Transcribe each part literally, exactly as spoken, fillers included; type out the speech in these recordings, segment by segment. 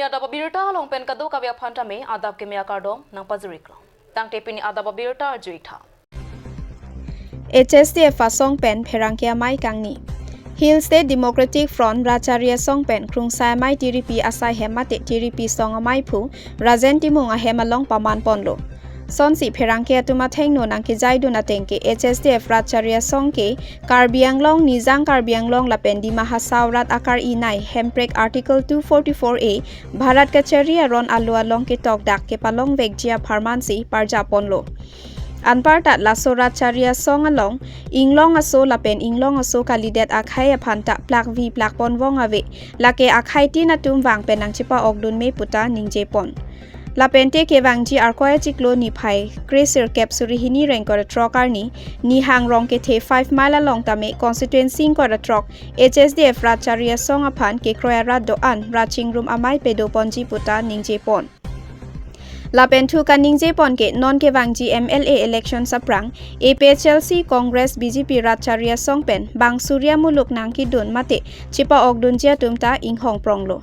Adap abirta along pen kadokave aphan tame adap keme akardom nangpajiriklo. Tangte pini adap abirta arjuitha. H S D F asong pen pherangke amei kangni. Hill State Democratic Front Ratchari asong pen krungsai amei tiripi asai hem mate tiripi song amei phu Rajen Timung ahem along paman ponlo. Sonsi pherangke atum athengno nangkejaidun ateng ke H S D F Ratchari asong ke Karbi Anglong, Nijang Karbi Anglong lapen Dima Hasao rat akar-i nei hemprek Article two forty-four A Bharat kachari aron alo along ketok dak kepalongvekji apharmansi parjaponlo. Anparta laso Ratchari asong along inglong aso lapen inglong aso kalidet akhei aphan ta plakvi plakpon vong ave, lake akheitin atum vang pen nangchepa-okdun me puta ningjepon. Lapente kevangji Arkoi achiklo niphai kresirkep suri hini ra ingkoi ra throk arni, Nihang Rongkethe five mile along tame constituency ingkoi ra throk H S D F Ratchari asong aphan kekroi arat do-an rat chingrum amei pedoponji puta ningjepon. Lapen thu kaningjepon ke non kevangji M L A election saprang A P H L C, Congress, B J P Ratchari asong pen bang Surya muluk nangkedun mate chepa-okdunji atum ta inghong pronglo.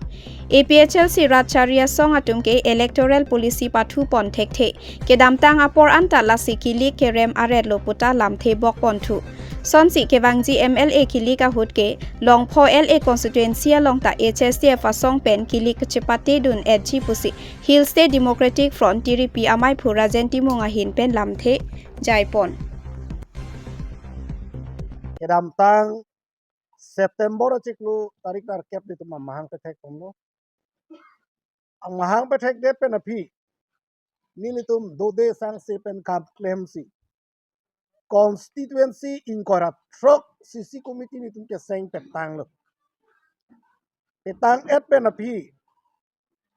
A P H L C Ratchari asong atum ke electoral policy pathupon thekthe. Kedamtang apor anta lasi kilik kerem aretlo puta lamthe bokpon thu. Sonsi kevangji M L A kilik ahut ke Longpho L A constituency along ta H S D F asong pen kilik chepatedun etji pusi Hill State Democratic Front tiripi amei phu Rajen Timung ahin pen lamthe jaipon. Kedamtang September achiklo tarik nerkep nelitum amahang pethek ponlo. Amahang pethekdet pen aphi nelitum dode sangse pen kam klemsi constituency ingkoi ra throk C C committee nelitum keseng petanglo. Petang-et pen aphi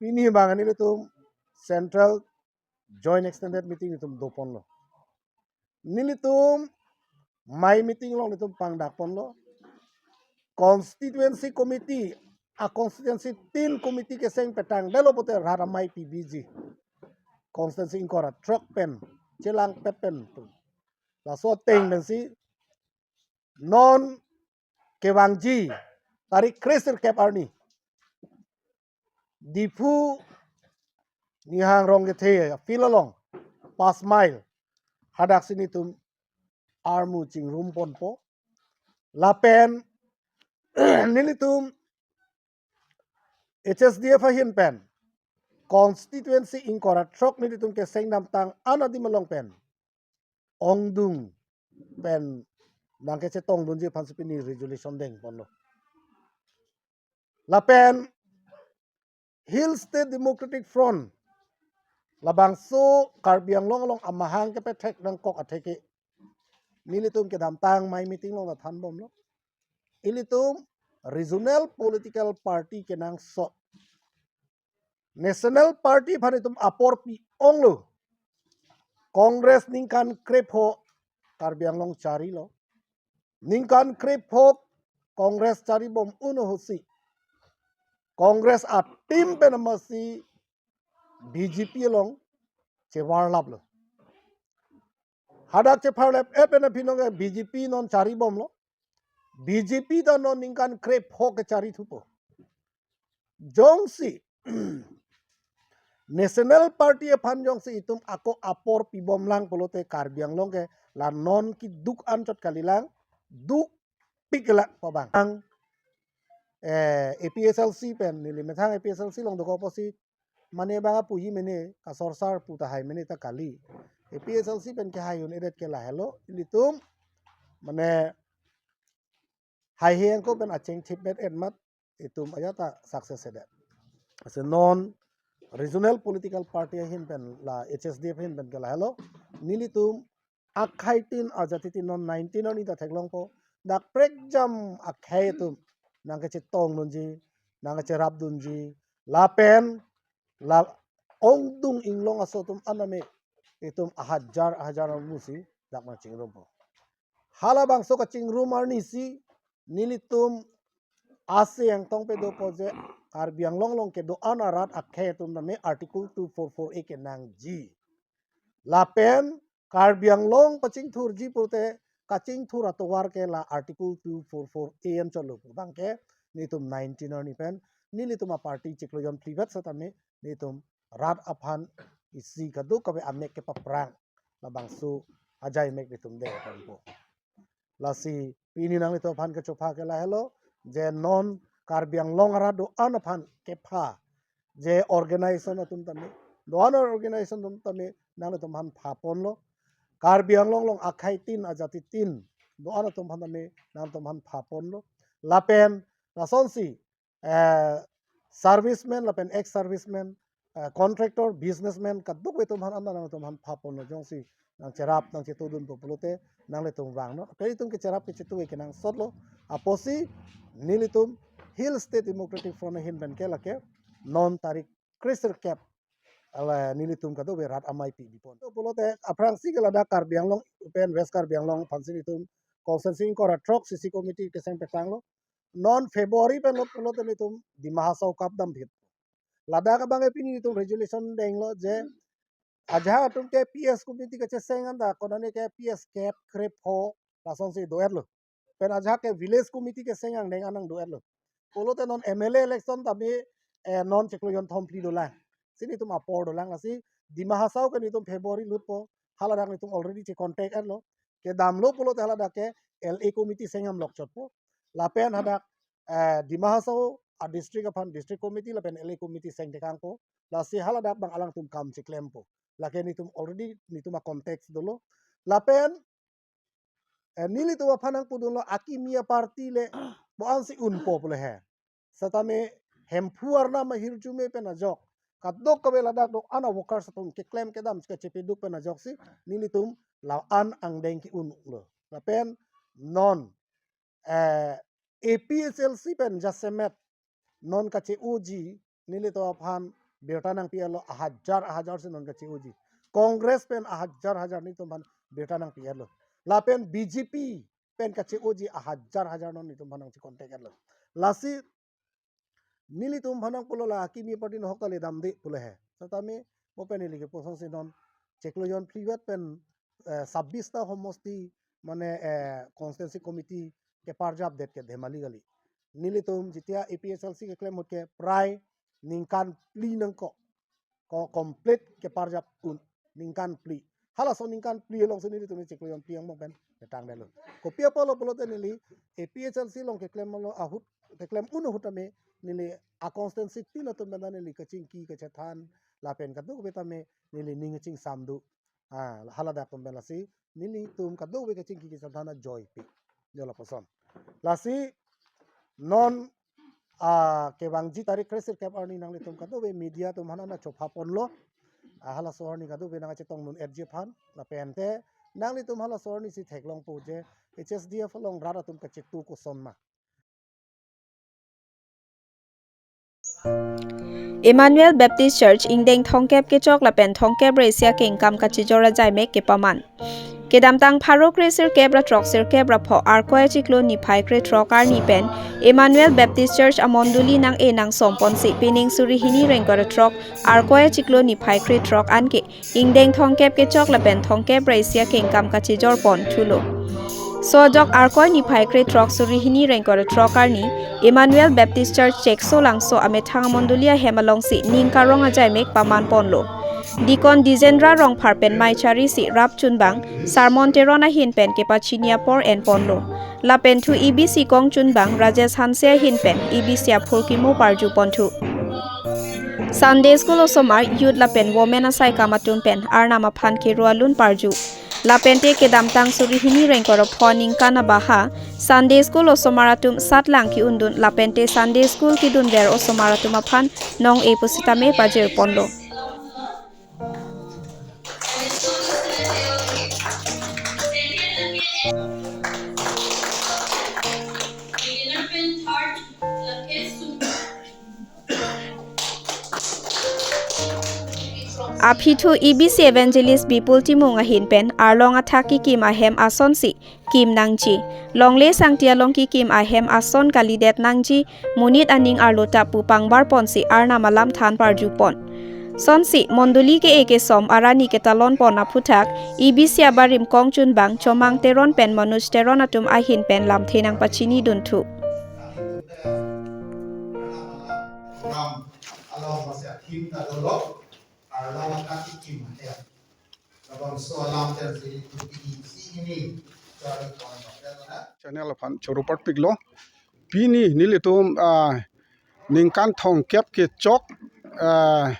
pini bang nelitum Central Joint Extended Meeting nelitum doponlo. Nelitum amei meeting along nelitum pangdakponlo. Constituency committee, a constituency tin committee keseng petangdetlo pulote rat amei pibiji. Constituency ingkoi ra throk pen chelangpet pen tu. Laso ateng pensi non kevangji tarik kresirkep arni Diphu Nihang Rongkethe field along five mile hadaksi nelitum armu chingrumponpo. Lapen nelitum H S D F ahin pen constituency ingkoi ra throk nelitum keseng damtang an adim along pen ongdung pen nangkechetongdunji aphansi pini resolution dengponlo. Lapen Hill State Democratic Front labangso Karbi Anglong along amahang kepethek nangkok atheke nelitum kedamtang amei meeting along ta thanbomlo. Ilitum regional political party kenangsot national party aphan itum apor pi-onglo. Congress ningkan krepho Karbi Anglong charilo. Ningkan krepho Congress charibom un ahutsi Congress ateam pen amatsi B J P along chevarlaplo. Hadak chevarlap-et pen aphi nonke B J P non charibomlo. B J P ta non ningkan krepho ke charithupo. Jongsi national party aphan jongsi itum ako apor pibomlang pulote Karbi Anglong ke la non keduk anchot kalilang, dukpiklang pabang. Ang, eh, A P H L C pen, neli methang A P H L C along dokok apotsi mane bang apuji mene, kasorsar pu tahai mene ta kali. A P H L C pen kehai un-edet ke lahelo, ilitum mane haihe angko pen acheng thipbet-et amat itum ajat ta success-edet. Lasi non regional political party ahin pen la H S D F ahin pen ke lahelo, nelitum akhei tin ajati tin non nineteen arni ta theklongpo, dak prekjam akhei atum nangkechetongdunji, nangkecherapdunji, lapen la ongdung inglong aso atum aname itum ahajar ahajar armusi dak nangchingrumpo. Halabangso kachingrum arnisi nelitum ase angtong pedopo je Karbi Anglong along kedo-an arat akhei atum tame Article two four four A kenangji. Lapen Karbi Anglong pachingthurji pulote kachingthur atovar ke la Article two four four A anchotlo. Bangke nelitum nineteen arni pen nelitum a-party chiklo jonphli vet setame nelitum rat aphan isi kadokave amek kepaphrang labangso ajaimek nelitum dengponpo. Lasi pini nanglitum aphan kechopha ke lahelo, je non Karbi Anglong arat do-an aphan kepha, je organization atum tame, do-an organization atum tame nanglitum aphan phaponlo. Karbi Anglong along akhei tin ajati tin do-an atum aphan tame nanglitum aphan phaponlo. Lapen lasonsi, eh, serviceman lapen ex-serviceman, eh, contractor, businessman kadokave atum aphan, anta nanglitum aphan phaponlo, jongsi nangcherap nangchetudunpo pulote nanglitum vangnon. Ke itum kecherap kechetu kenangsotlo. Apotsi nelitum Hill State Democratic Front ahin pen ke lake non tarik kresirkep, ala nelitum kadokave rat amei pi bipon. To pulote aphrangsi ke ladak Karbi Anglong pen West Karbi Anglong aphansi nelitum constituency ingkoi ra throk C C committee keseng petanglo. Non February pen lo pulote nelitum Dima Hasao kapdam phit. Ladak abang ke pini nelitum resolution denglo je ajahak atum ke P S committee kacheseng anta konane ke P S kep krepho lasonsi do-etlo. Pen ajahak ke village committee keseng angdeng anang do-etlo. Pulote non M L A election tame, eh, non chiklo jonthomphli dolang. Si nelitum apor dolang, lasi Dima Hasao ke nelitum February lutpo, haladak nelitum already che-contact-etlo. Kedamlo pulote haladak ke L A committee sengam lokchotpo. Lapen hadak, eh, Dima Hasao a-district aphan district committee lapen L A committee sengtekangpo. Lasi haladak abang alangtum kam cheklempo. Lake nelitum already nelitum a-contact dolo. Lapen, eh, nelitum aphan nangpudunlo akimi a-party le bo-ansi unpo pule he. Setame Hemphu arnam ahirjume pen ajok kadokave ladak do-an a-workers atum keklem kedam kachepeduk pen ajoksi nelitum la-an angdeng ke-unlo. Lapen non, eh, A P H L C pen jasemet non kache-oji nelitum aphan birta nangpi-etlo, ahajar ahajar si non kache-oji. Congress pen ahajar hajar nelitum aphan birta nangpi-etlo. Lapen B J P pen kache-oji ahajar hajar non nelitum aphan nangche-contact-etlo. Lasi nelitum aphan nangpulo la akimi party nohok ta le damde pule he. Setame mo pen neli kepusonsi non chiklo jonphli vet pen, eh, sabbis ta homosti mane, eh, constituency committee keparjapdet ke dhemali kali. Nelitum jitia A P H L C keklem ahut ke prai ningkan phli nangkok. Ko complete keparjap un ningkan phli. Halaso ningkan phli alongsi nelitum chiklo jonphli angbong pen ketangdetlo. Kopi apotlo pulote neli A P H L C along keklemlo ahut, keklem un ahut tame neli a-constituency tin atum pen neli kachingki kachethan lapen kadokave tame neli ning chingsam do. Ah, haladak atum pen lasi nelitum kadokave kachingki kachethan ajoipi. Jo lapuson. Lasi non, ah, kevangji tarik kresirkep arni nanglitum kadokave media atum aphan nangchophaponlo. Ah, halaso arni kadokave nangchetongdun-etji aphan. Lapen te nanglitum halaso arni si theklongpo je H S D F along rat atum kachetu koson ma. Emmanuel Baptist Church ingdeng thomkep kechok lapen thomkep ra isi akengkam kachijor ajaimek kepaman. Kedamtang pharo kresirkep ra throksirkep ra pho Arkoi achiklo niphai krethrok arni pen Emmanuel Baptist Church amondoli nang-e nangsomponsi pining suri hini ra ingkoi ra throk Arkoi achiklo niphai krethrok anke ingdeng thomkep kechok lapen thomkep ra isi akengkam kachijorpon thulo. So ajok Arkoi niphai krethrok suri hini ra ingkoi ra throk arni Emmanuel Baptist Church Cheksolangso amethang amondoli ahem alongsi ning karong ajaimek pamanponlo. Deacon Dijendra Rongphar pen mei charisi rapchunbang Sermon Teron ahin pen kepachini apor enponlo. Lapen thu E B C kongchunbang Rajesh Hanse ahin pen E B C aphurkimo parjuponthu. Sunday School osomar, Youth lapen Women asaikam atum pen Arnam aphan kero alun parju. Lapen te kedamtang suri hini ra ingkoi ra pho aningkan abaha Sunday School osomar atum satlang ke-undun lapen te Sunday School kedunver osomar atum aphan nong-e pusitame pajirponlo. Aphi thu E B C Evangelist Bipul Timung ahin pen arlong athak kekim ahem asonsi kim nangji. Longle sangti along kekim ahem ason kalidet nangji, monit aning arlo ta pu pangbarponsi Arnam alam than parjupon. Sonsi mondoli ke-e kesom arani ketalonpon aphuthak, E B C abarim kongchunbang Chomang Teron pen Manoj Teron atum ahin pen lamthe nangpachinidun thu. Kim ta dolo, arla kaki kim ya. Labangso alam terjadi di sini, dari kawan-kawan. Channel aphan choro parpiklo. Pini nelitum, ah, ningkan thomkep kechok, ah,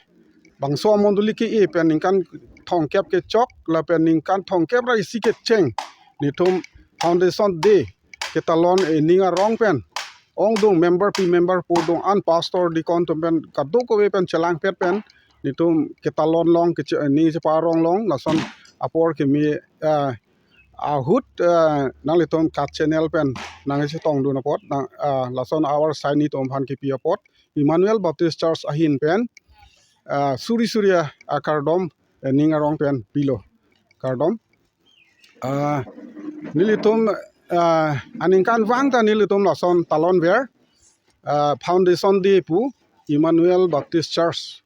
bangso amondoli ke-e pen ningkan thomkep kechok, lapen ningkan thomkep ra isi kecheng nelitum Foundation Day ketalon, eh, ning arong pen ongdung member pi member po do-an, pastor, deacon atum pen kadokave pen chelangpet pen nelitum ketalon long, keche-, ning chepa arong long, lason apor keme, eh, ahut, eh, nanglitum KAT channel pen nangchetongdun apot, nang, eh, lason awar sai nelitum aphan kepi apot Emmanuel Baptist Church ahin pen, eh, suri suri akardom, eh, ning arong pen pilo. Kardom. Ah, nelitum, ah, aningkanvang ta nelitum lason talonver, ah, Foundation Day pu Emmanuel Baptist Church,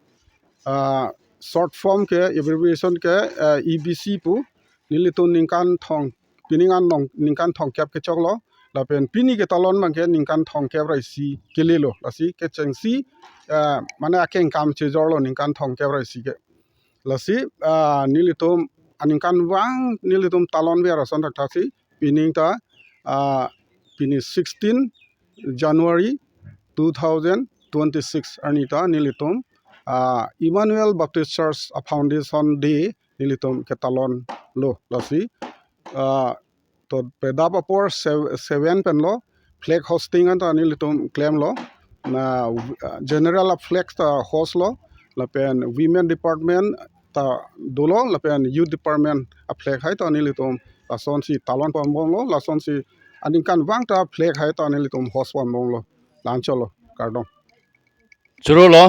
ah, short form ke, abbreviation ke, ah, E B C pu, nelitum ningkan thong, pining an nong, ningkan thomkep kechoklo, lapen pini ketalon abangke ningkan thomkep ra isi kelelo, lasi kechengsi, ah, mane akengkam chejorlo ningkan thomkep ra isi ke. Lasi, ah, nelitum aningkanvang nelitum talonver ason thakthaksi, pining ta, ah, pini sixteen January two thousand twenty-six arni ta nelitum, ah, Emmanuel Baptist Church a Foundation Day nelitum ketalonlo. Lasi, ah, to pedap apor sev-, seven penlo, flag hosting an ta nelitum klemlo. Na, uh, general a flag ta host lo, lapen women department ta dolo, lapen youth department a flag hai ta nelitum lasonsi talon ponbomlo, lasonsi aningkanvang ta flag hai ta nelitum host ponbomlo. La-anchotlo, kardom. Choro lo,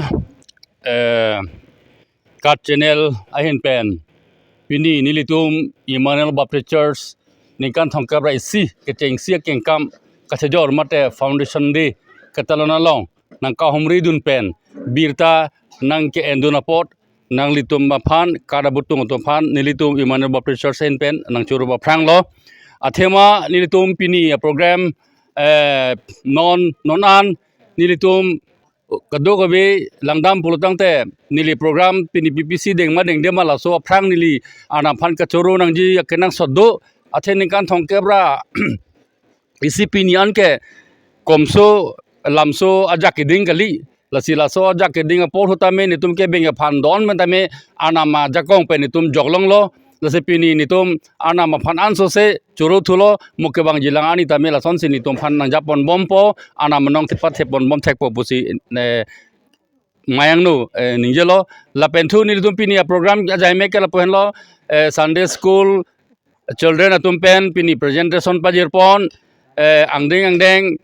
eh, KAT channel ahin pen pini nelitum Emmanuel Baptist Church ningkan thomkep ra isi kechengsi akengkam kachejor mate Foundation Day ketalon along nangkahumridun pen birta nangke-endun apot nanglitum aphan, KAT abutung atum aphan, nelitum Emmanuel Baptist Church ahin pen nangchoro paphranglo. Athema nelitum pini a program, eh, non, non an nelitum kadokave langdam pulo tangte neli program pini P P C deng ma dengde ma laso aphrang neli Arnam aphan kachoro nangji akenangsot do. Athe ningkan thomkep ra isi pini anke komso lamso ajak keding kali. Lasi laso ajak keding apor ahut tame nelitum kebeng aphan don pen tame Arnam ajakong pen nelitum joklonglo. Lasi pini nelitum Arnam aphan ansose choro thulo, mo kevangji lang arni tame lasonsi nelitum aphan nangjap ponbompo, Arnam anong thepat thepon bom thekpo pusi, eh, mayangno, eh, ningjelo. Lapen thu nelitum pini a program ajaimek ke lapu henlo, eh, Sunday School children atum pen pini presentation pajirpon, eh, angdeng angdeng,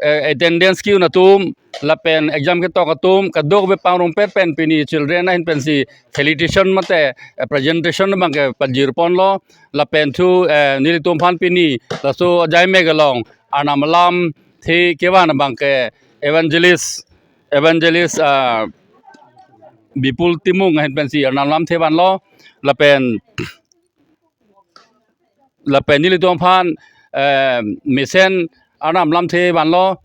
eh, attendance ke-un atum, lapen exam ketok atum, kadokave pangrumpet pen pini children ahin pensi felicitation mate, eh, presentation abangke pajirponlo, lapen thu, eh, nelitum aphan pini laso ajaimek along Arnam alamthe kevan abangke evangelist, evangelist, ah, Bipul Timung ahin pensi Arnam alamthe vanlo, lapen lapen nelitum aphan, eh, mesen Arnam alamthe vanlo.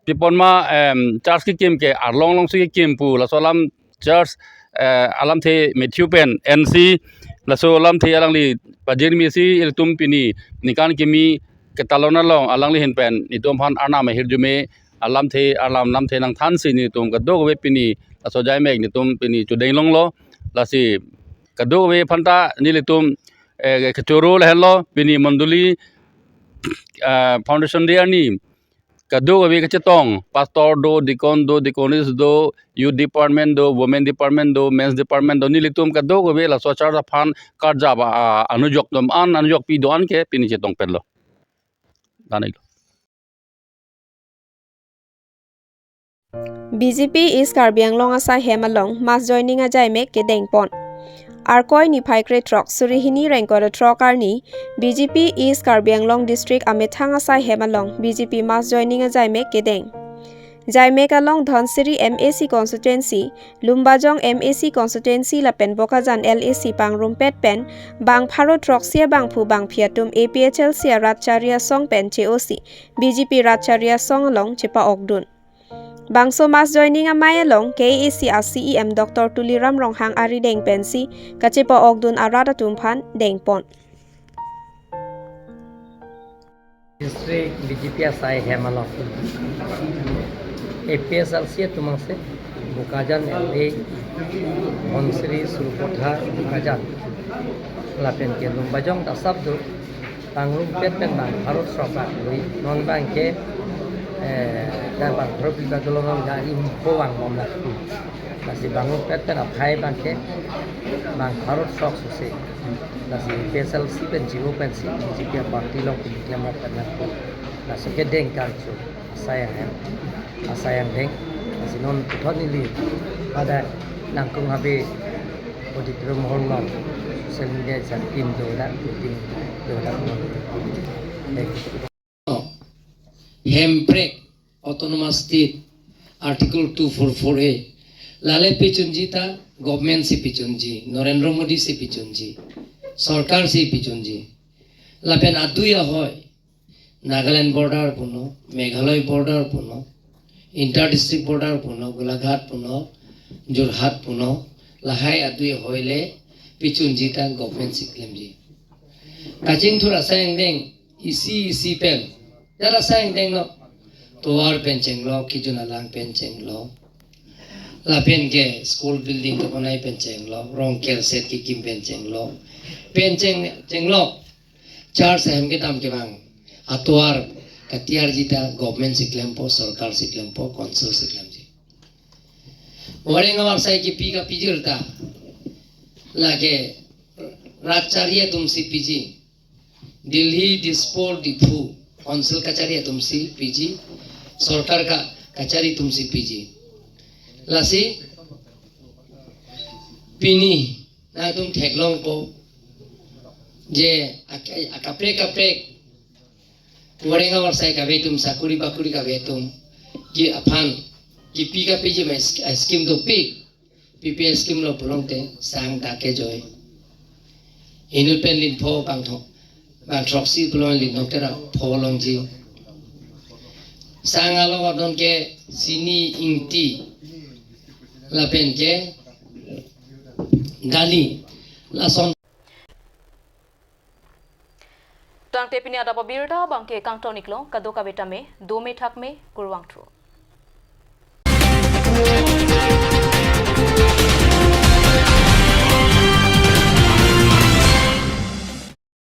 Pipon ma, em, church kekim ke arlong alongsi kekim pu laso alam church, eh, alamthe Matthew pen ensi laso alamthe alangli pajirmesi ilitum pini ningkan kimi ketalon along alangli ahin pen nelitum aphan Arnam ahirjume alamthe, Arnam alamthe nangthansi nelitum kadokave pini laso ajaimek nelitum pini chodeng longlo. Lasi kadokave aphanta nelitum, eh, kachoro lahenlo pini mondoli, eh, Foundation Day arni kadokave kachetong, pastor do, deacon do, deaconess do, youth department do, women department do, men's department do, nelitum kadokave laso church aphan karjap a, a, anujok do-an, anujokpi do-an ke pini chetong penlo. Danai lo. B J P East Karbi Anglong asaihem along mass joining ajaimek kedengpon. Arkoi niphai krethrok, suri hini ra ingkoi ra throk arni, B J P East Karbi Anglong District amethang asaihem along B J P mass joining ajaimek kedeng. Jaimek along Dhansiri M A C constituency, Lumbajong M A C constituency lapen Bokajan L A C pangrumpet pen bang pharo throksi abangphu bangphi atum A P H L C arat chari asong pen che-osi B J P rat chari asong along chepa-okdun. Bangso mass joining amei along K A A C a C E M Doctor Tuliram Ronghang arideng pensi kachepa-okdun arat atum aphan dengpon. District B J P asai hem along A P H L C atum angse Bokajan L A Dhonsiri Surupatha Bokajan lapen ke Lumbajong ta asap do, pangrumpet pen bang pharo throk bak lui, non bang ke, eh, dak bang pharo phli bak dolo, non gari mo vangbom la. Lasi pangrumpet pen aphai bang ke bang pharo throk sose. Lasi A P H L C pen jivo pensi B J P party along pini klem pen nangpo. Lasi kedeng kangchu asai ahem, asai angdeng. Lasi non puthot neli pada nangkung habe auditorium hall along social media jat pin do dak, meeting do dak. Thank you. Hemprek Autonomous State Article two four four A, lale pichunji ta government si pichunji, Narendra Modi si pichunji, sorkar si pichunji. Lapen adui ahoi, Nagaland border punon, Meghalaya border punon, inter district border punon, Golaghat punon, Jorhat punon, lahai adui ahoi le pichunji ta government si klemji. Kachingthur asai angdeng isi isi pen, jat asai angdeng lo, tovar pen chenglo, kejun alang pen chenglo, lapen ke school building kebonai pen chenglo, rong kerset kekim pen chenglo, pen cheng chenglo, church ahem kedam kevang atovar katiarji ta government si klempo, sorkar si klempo, council si klemji. Wareng avar sai kepi kapijir ta lake rat chari atum si piji, Delhi, Dispur, Diphu council kachari atum si piji, sorkar ka kachari atum si piji. Lasi pini nangtum theklongpo je ak-, akaprek kaprek wareng avar sai kave atum, sakuri bakuri kave atum ke aphan kepi kapiji ma sk-, scheme dopik, P P L scheme lo pulote sang ta kejoi. Inut pen lin pho bang thok, bang throksi pulo lin nok tera pho longji. Sang along adon ke sini, ingti lapen ke dali, lason. Tangte pini adap abirta abang ke kangton iklo, kadokave tame dome thakme, kurvangthu.